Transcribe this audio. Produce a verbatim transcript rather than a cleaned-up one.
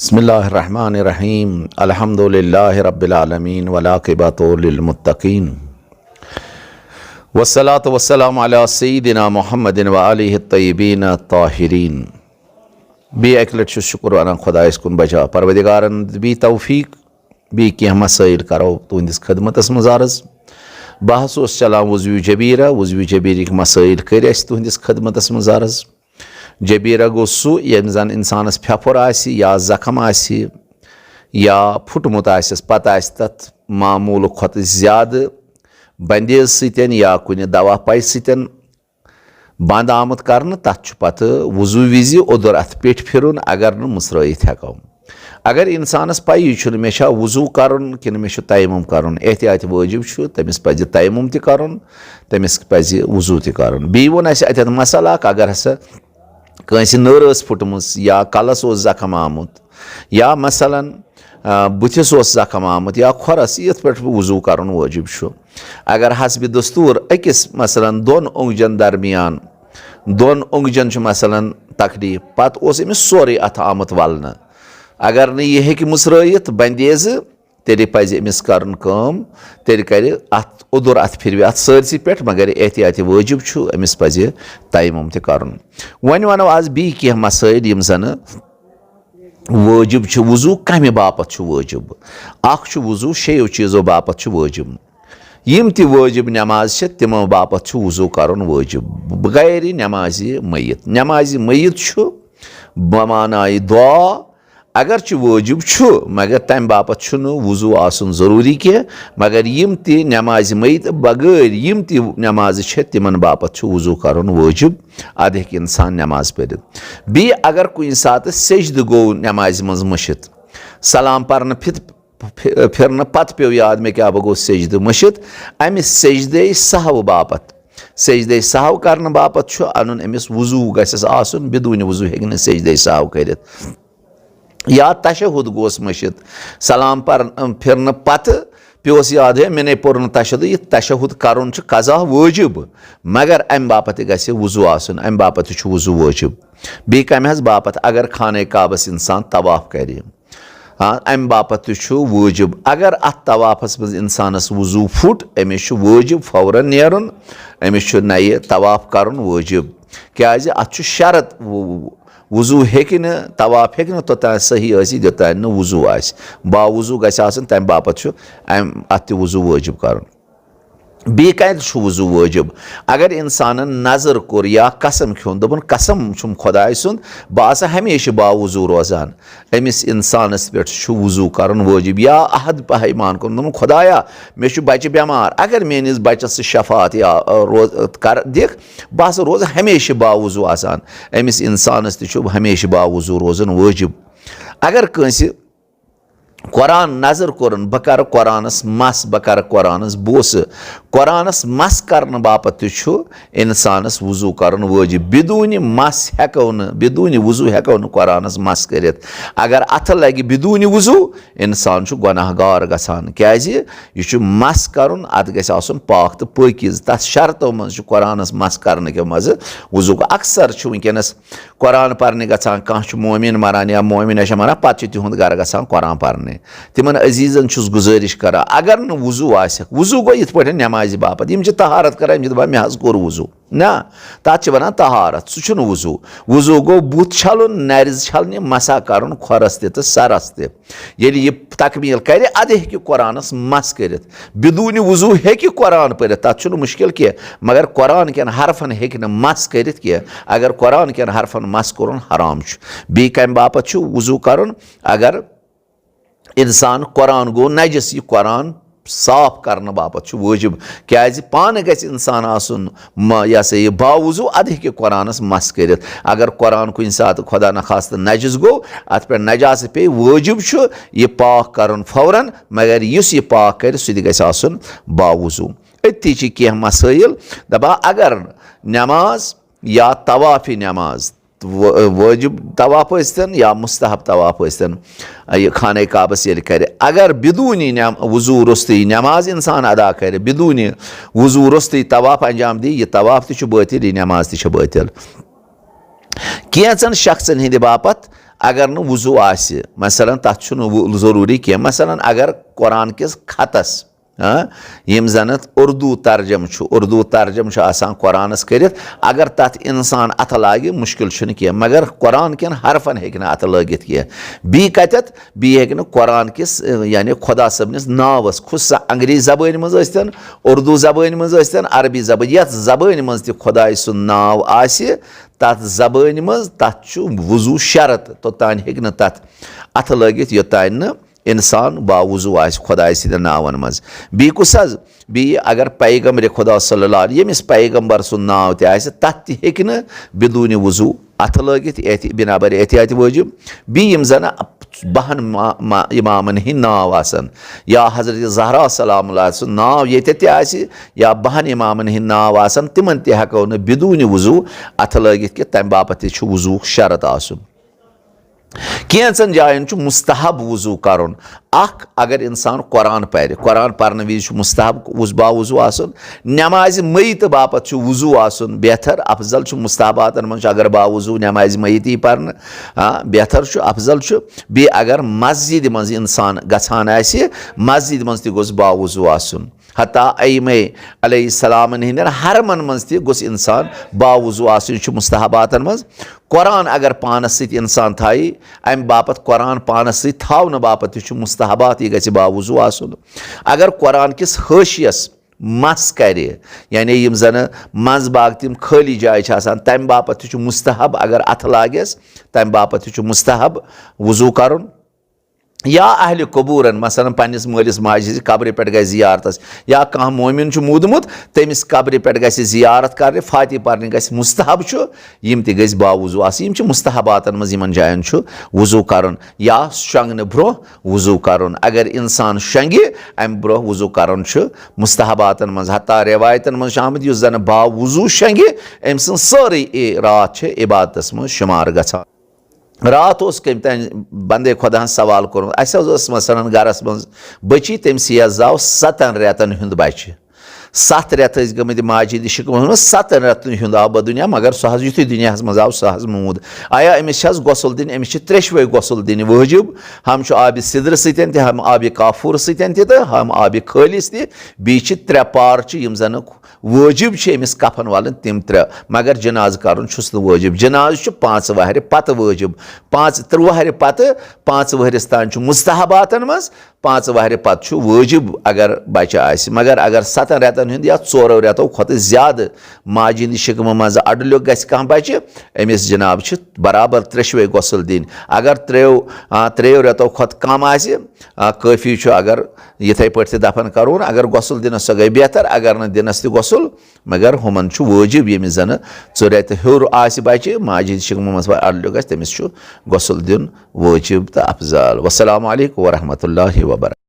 بسم اللہ الرحمن الرحیم۔ الحمد للہ رب العالمین والعاقبۃ للمتقین، والصلاۃ والسلام علی سیدنا محمد و آلہ الطیبین الطاہرین۔ بیٚیہِ اَکہِ لَٹہِ چھُس شُکُر وَنان خۄدایَس کُن بجا پروردگارَن دِژ بیٚیہِ توفیٖق، بیٚیہِ کینٛہہ مسٲیِل کَرو تُہٕنٛدِس خدمتَس منٛز عرض۔ بہٕ ہسا اوس چلان وضوٗ جبیٖرہ، وضوٗ جبیٖرٕکۍ مسٲیِل کٔرۍ اَسہِ تُہٕنٛدِس خدمتَس منٛز عرض۔ جبیرہ گوٚو سُہ، ییٚمہِ زَن اِنسانَس پھٮ۪پھُر آسہِ یا زخم آسہِ یا پھُٹمُت آسٮ۪س، پَتہٕ آسہِ تَتھ معموٗلہٕ کھۄتہٕ زیادٕ بندیز سۭتۍ یا کُنہِ دوا پَے سۭتۍ بنٛد آمُت کرنہٕ، تَتھ چھُ پَتہٕ وضوٗ وِزِ اوٚدُر اَتھٕ پیٚٹھۍ پھِرُن، اگر نہٕ مٕژرٲیِتھ ہٮ۪کو۔ اگر اِنسانَس پَیی چھُنہٕ مےٚ چھا وضوٗ کَرُن کِنہٕ مےٚ چھُ تیمُم کَرُن، احتیاطِ وٲجِب چھُ، تٔمِس پَزِ تیمُم تہِ کَرُن، تٔمِس پَزِ وضوٗ تہِ کَرُن۔ بیٚیہِ ووٚن اَسہِ اَتٮ۪تھ مسلہٕ اَکھ، اگر ہسا کٲنٛسہِ نٔر ٲس پھُٹمٕژ یا کَلَس اوس زخم آمُت یا مثلاً، آ، بُتھِس اوس زخم آمُت یا کھۄرَس، یِتھ پٲٹھۍ وضوٗ کَرُن وٲجِب چھُ۔ اگر حسبِ دستوٗر أکِس مثلاً دۄن اوٚنٛگجَن درمیان، دۄن اوٚنٛگجَن چھُ مثلاً تکلیٖف، پَتہٕ اوس أمِس سورُے اَتھٕ آمُت وَلنہٕ، اگر نہٕ یہِ ہیٚکہِ مٕژرٲیِتھ بندیزٕ، تیٚلہِ پَزِ أمِس کَرُن کٲم، تیٚلہِ کَرِ اَتھ اوٚدُر، اَتھ پھِروِ اَتھ سٲرسٕے پٮ۪ٹھ، مگر احتیاطِ وٲجِب چھُ، أمِس پَزِ تیمُم تہِ کَرُن۔ وۄنۍ وَنو آز بیٚیہِ کینٛہہ مسٲیِل یِم زَنہٕ وٲجِب چھِ۔ وضوٗ کَمہِ باپَتھ چھُ وٲجِب؟ اَکھ چھُ وضوٗ، شیٚیو چیٖزو باپَتھ چھُ وٲجِب۔ یِم تہِ وٲجِب نٮ۪ماز چھِ، تِمو باپَتھ چھُ وضوٗ کَرُن وٲجِب، بغٲرِ نٮ۪مازِ میت۔ نٮ۪مازِ میت چھُ بمعنایہِ دُعا، اگرچہِ وٲجِب چھُ، مگر تَمہِ باپَتھ چھُنہٕ وضوٗ آسُن ضروٗری کینٛہہ۔ مگر یِم تہِ نٮ۪مازِ میت بغٲر یِم تہِ نٮ۪مازٕ چھےٚ، تِمن باپَتھ چھُ وضوٗ کَرُن وٲجِب۔ اَدٕ ہیٚکہِ اِنسان نٮ۪ماز پٔرِتھ۔ بیٚیہِ اگر کُنہِ ساتہٕ سجدٕ گوٚو نٮ۪مازِ منٛز مٔشِتھ، سلام پرنہٕ پھِت-، پھِ-، پھِرنہٕ پتہٕ پیوٚو یاد، مےٚ کیٛاہ، بہٕ گوٚوُس سجدٕ مٔشِتھ، اَمہِ سجدے سہو باپَتھ، سجدے سہو کرنہٕ باپَتھ چھُ اَنُن أمِس وضوٗ گژھٮ۪س آسُن، بدوٗنِ وضوٗ ہیٚکہِ نہٕ سجدے سہو کٔرِتھ۔ یا تشہد گوس مٔشِتھ، سلام پر-، پھِرنہٕ پتہٕ پیوس یاد، ہے، مےٚ نے پوٚر نہٕ تشہد۔ یہِ تشہد کرُن چھُ قضا وٲجِب، مگر امہِ باپتھ تہِ گژھِ وضوٗ آسُن، امہِ باپتھ تہِ چھُ وضوٗ وٲجِب۔ بیٚیہِ کمہِ حظ باپتھ؟ اگر خانہ کعبس انسان طواف کرِ، آ، امہِ باپتھ تہِ چھُ وٲجِب۔ اگر اتھ طوافس منٛز انسانس وضوٗ پھُٹ، أمِس چھُ وٲجِب فوراً نیرُن، أمِس چھُ نَیہِ طواف کرُن وٲجِب، کیازِ اتھ چھُ شرط، و-، وضوٗ ہیٚکہِ نہٕ، طواف ہیٚکہِ نہٕ توٚتام صحیح ٲسِتھ، یوٚتام نہٕ وضوٗ آسہِ۔ باوضوٗ گژھِ آسُن، تَمہِ باپتھ چھُ اَمہِ، اَتھ تہِ وضوٗ وٲجِب کَرُن۔ بیٚیہِ کَتہِ چھُ وضوٗ وٲجِب؟ اگر اِنسانَن نظر کوٚر یا قسم کھیوٚن، دوٚپُن، "قسم چھُم خۄداے سُنٛد، بہٕ آسہٕ ہمیشہِ باوضوٗ روزان"، أمِس اِنسانَس پٮ۪ٹھ چھُ وضوٗ کَرُن وٲجِب۔ یا عہد پیمان کوٚرمُت، دوٚپُن، "خۄدایا، مےٚ چھُ بَچہِ بٮ۪مار، اگر میٛٲنِس بَچَس ژٕ شفاعت یا، آ، روز-، کَر دِکھ، بہٕ ہسا روزٕ ہمیشہِ باوضوٗ آسان"، أمِس اِنسانَس تہِ چھُ ہمیشہِ باوضوٗ روزُن وٲجِب۔ اگر کٲنٛسہِ قرآن نظر کوٚرُن، بہٕ کَرٕ قرآنَس مَس، بہٕ کَرٕ قرآنَس بوسہٕ، قرآنَس مَس کَرنہٕ باپتھ تہِ چھُ اِنسانَس وضوٗ کَرُن وٲجِب۔ بدوٗنِ مَس ہٮ۪کو نہٕ، بدوٗنِ وضوٗ ہٮ۪کو نہٕ قرآنَس مَس کٔرِتھ۔ اگر اَتھٕ لَگہِ بدوٗنِ وضوٗ، اِنسان چھُ گۄناہ گار گژھان، کیٛازِ یہِ چھُ مَس کَرُن، اَتھ گژھِ آسُن پاک تہٕ پٲکیٖز۔ تَتھ شرطو منٛز چھُ قرآنَس مَس کَرنہٕ کہِ منٛزٕ وضوٗ۔ اکثر چھُ وٕنکیٚنَس قرآن پَرنہِ گژھان، کانٛہہ چھُ مومِن مَران یا مومِنہ چھےٚ مَران، پَتہٕ چھِ تِہُنٛد گَرٕ گژھان قرآن پَرنہِ۔ تِمَن عزیٖزَن چھُس گُزٲرِش کَران، اگر نہٕ وضوٗ آسٮ۪کھ، وضوٗ گوٚو یِتھ پٲٹھۍ نٮ۪مازِ باپَتھ، یِم چھِ طہارت کَران، یِم چھِ دَپان، "مےٚ حظ کوٚر وضوٗ"۔ نہ، تَتھ چھِ وَنان طہارت، سُہ چھُنہٕ وضوٗ۔ وضوٗ گوٚو بُتھ چھَلُن، نَرِ چھَلنہِ، مسح کَرُن کھۄرَس تہِ تہٕ سَرَس تہِ۔ ییٚلہِ یہِ تکمیٖل کَرِ، اَدٕ ہیٚکہِ قرآنَس مَس کٔرِتھ۔ بدوٗنِ وضوٗ ہیٚکہِ قرآن پٔرِتھ، تَتھ چھُنہٕ مُشکِل کینٛہہ، مگر قرآن کٮ۪ن حرفَن ہیٚکہِ نہٕ مَس کٔرِتھ کینٛہہ۔ اگر قرآن کٮ۪ن حرفَن مَس کوٚرُن، حرام چھُ۔ بیٚیہِ کَمہِ باپَتھ چھُ وضوٗ کَرُن؟ اگر اِنسان، قرآن گوٚو نجس، یہِ قرآن صاف کرنہٕ باپتھ چھُ وٲجِب، کیازِ پانہٕ گژھِ اِنسان آسُن، م-، یہِ ہسا یہِ باوضوٗ، اَدٕ ہیٚکہِ قرآنَس مَس کٔرِتھ۔ اگر قرآن کُنہِ ساتہٕ خدا نخواستہٕ نجس گوٚو، اَتھ پٮ۪ٹھ نجاست پیٚیہِ، وٲجِب چھُ یہِ پاک کرُن فوراً، مگر یُس یہِ پاک کرِ، سُہ تہِ گژھِ آسُن باوضوٗ۔ أتھی چھِ کینٛہہ مسٲیِل، دَپان اگر نٮ۪ماز یا طوافِ نٮ۪ماز، وٲ-، وٲجِب طواف ٲسۍتن یا مستحب طواف ٲسۍتن، یہِ خانہ کعبس ییٚلہِ کرِ، اگر بدوٗنی نٮ۪م-، وضوٗ روٚستُے نٮ۪ماز اِنسان ادا کرِ، بدوٗنی وضوٗ روٚستُے طواف انجام دی، یہِ طواف تہِ چھُ بٲطِل، یہِ نٮ۪ماز تہِ چھِ بٲطِل۔ کینٛژن شخصن ہٕنٛدِ باپتھ اگر نہٕ وضو آسہِ، مثلاً تَتھ چھُنہٕ وُ-، ضروٗری کینٛہہ۔ مثلاً اگر قرآن کِس خطس، ہاں، یِم زَن اَتھ اردو ترجمہٕ چھُ، اردو ترجمہٕ چھُ آسان قرآنَس کٔرِتھ، اگر تَتھ اِنسان اَتھٕ لاگہِ، مُشکِل چھُنہٕ کینٛہہ، مگر قرآن کٮ۪ن حرفَن ہیٚکہِ نہٕ اَتھٕ لٲگِتھ کینٛہہ۔ بیٚیہِ کَتٮ۪تھ؟ بیٚیہِ ہیٚکہِ نہٕ قرآن کِس، یعنی خۄدا صٲبنِس ناوَس، خصوٗصاً انگریزی زبٲنۍ منٛز ٲسۍتَن، اردو زبٲنۍ منٛز ٲسۍتَن، عربی زبٲنۍ، یَتھ زبٲنۍ منٛز تہِ خۄداے سُنٛد ناو آسہِ، تَتھ زبٲنۍ منٛز، تَتھ چھُ وضوٗ شرط، توٚتام ہیٚکہِ نہٕ تَتھ اَتھٕ لٲگِتھ، یوٚتام نہٕ اِنسان باوضوٗ آسہِ خۄداے سٕنٛدٮ۪ن ناوَن منٛز۔ بیٚیہِ کُس حظ؟ بیٚیہِ اگر پیغمبر خۄدا صلی اللہ علیہ، ییٚمِس پیغمبر سُنٛد ناو تہِ آسہِ، تَتھ تہِ ہیٚکہِ نہٕ بدون وضوٗ اَتھٕ لٲگِتھ، احتِ-، بنابر احتیاط وٲجِب۔ بیٚیہِ یِم زَن بَہَن ما-، ما-، اِمامَن ہِنٛدۍ ناو آسَن، یا حضرت زہرا سلام اللہ سُنٛد ناو ییٚتٮ۪تھ تہِ آسہِ، یا بَہَن اِمامَن ہِنٛدۍ ناو آسَن، تِمَن تہِ ہٮ۪کو نہٕ بدون وضوٗ اَتھٕ لٲگِتھ کینٛہہ، تَمہِ باپَتھ تہِ چھُ وضوٗ شرط آسُن۔ کینٛژن جاین چھُ مستحب وضو کرُن۔ اکھ، اگر انسان قرآن پرِ، قرآن پرنہٕ وِزِ چھُ مستحب وض-، باوضو آسُن۔ نمازِ میت باپتھ چھُ وضو آسُن بہتر، افضل چھُ، مستحباتن منٛز چھُ اگر باوضو نمازِ میت یی پرنہٕ، آ، بہتر چھُ، افضل چھُ۔ بیٚیہِ اگر مسجدِ منٛز انسان گژھان آسہِ، مسجدِ منٛز تہِ گوٚژھ باوضو آسُن۔ حتیٰ ائمہ علیہ السلامن ہٕنٛدٮ۪ن حرمن منٛز تہِ گوٚژھ انسان باوضو آسُن، یہِ چھُ مستحباتن منٛز۔ قرآن اگر پانس سۭتۍ انسان تھایہِ، امہِ باپتھ قرآن پانس سۭتۍ تھاونہٕ باپتھ تہِ چھُ مستحبات، یہِ گژھِ باوضو آسُن۔ اگر قرآن کِس حٲشیس مس کرِ، یعنی یِم زن منٛز باگ تِم خٲلی جایہِ چھِ آسان، تمہِ باپتھ تہِ چھُ مستحب، اگر اتھٕ لاگٮ۪س، تمہِ باپتھ تہِ چھُ مستحب وضو کرُن۔ یا اہلِ قبورن، مثلاً پننِس مٲلِس ماجہِ ہٕنٛزِ قبرِ پٮ۪ٹھ گژھِ زیارتس، یا کانٛہہ مومِن چھُ موٗدمُت، تٔمِس قبرِ پٮ۪ٹھ گژھِ زیارت کرنہِ، فاتحہ پرنہِ گژھِ، مستحب چھُ، یِم تہِ گژھِ باوضو آسٕنۍ۔ یِم چھِ مستحباتن منٛز، یِمن جاین چھُ وضو کرُن، یا شۄنٛگنہٕ برونٛہہ وضو کرُن۔ اگر انسان شۄنٛگہِ، امہِ برونٛہہ وضو کرُن چھُ مستحباتن منٛز۔ حتیٰ رٮ۪وایتن منٛز چھُ آمُت، یُس زن باوضو شۄنٛگہِ، أمۍ سٕنٛز سٲرٕے اے-، راتھ چھِ عبادتس منٛز شُمار گژھان۔ راتھ اوس کٔمۍ تام بندے خۄداہن سوال کوٚرمُت، اسہِ حظ ٲس مثلاً گرس منٛز بچی، تٔمۍ سٕے حظ زاو ستن رٮ۪تن ہُنٛد بچہِ۔ ستھ رٮ۪تھ ٲسۍ گٔمٕتۍ ماجہِ ہٕنٛدِ شِکمس منٛز، ستن رٮ۪تن ہُنٛد آو بدُنیا، مگر سُہ حظ یُتھُے دُنیاہس منٛز آو، سُہ حظ موٗد۔ آیا أمِس چھِ حظ غسل دِنۍ؟ أمِس چھِ ترٛیشوے غسل دِنہِ وٲجِب، ہم چھُ آبِ سدرٕ سۭتۍ تہِ، ہم آبِ کافور سۭتۍ تہِ تہٕ ہم آبِ خٲلص تہِ۔ بیٚیہِ چھِ ترٛےٚ پار چھِ یِم زن وٲجِب چھِ أمِس کفن والٕنۍ تِم ترٛےٚ، مگر جنازٕ کرُن چھُس نہٕ وٲجِب۔ جنازٕ چھُ پانٛژٕ وہرِ پتہٕ وٲجِب۔ پانٛژٕ، ترٛےٚ وہرِ پتہٕ، پانٛژٕ وہرِس تام چھُ مستحباتن منٛز، پانٛژٕ وہرِ پتہٕ چھُ وٲجِب اگر بچہِ آسہِ۔ مگر اگر ستن رٮ۪تن ہُنٛد یا ژورو رٮ۪تو کھۄتہٕ زیادٕ ماجہِ ہٕنٛدِ شِکمہٕ منٛز اڈٕ لیوٚکھ گژھِ کانٛہہ بچہِ، أمِس جناب چھِ برابر ترٛیشوے غسل دِنۍ۔ اگر ترٛیو، آ، ترٛیو رٮ۪تو کھۄتہٕ کم آسہِ، آ، کٲفی چھُ اگر یِتھے پٲٹھۍ تہِ دفن کرون، اگر غسل دِنس سۄ گٔے بہتر، اگر نہٕ دِنس تہِ غسل، مگر ہُمن چھُ وٲجِب، ییٚمِس زنہٕ ژٕ رٮ۪تہٕ ہیوٚر آسہِ بچہِ، ماجہِ ہٕنٛدِ شِکمہٕ منٛز وۄنۍ اڈٕ لیوٚکھ آسہِ، تٔمِس چھُ غسل دیُن وٲجِب تہٕ افضل۔ والسلام علیکم ورحمۃ اللہ وبرکاتہ۔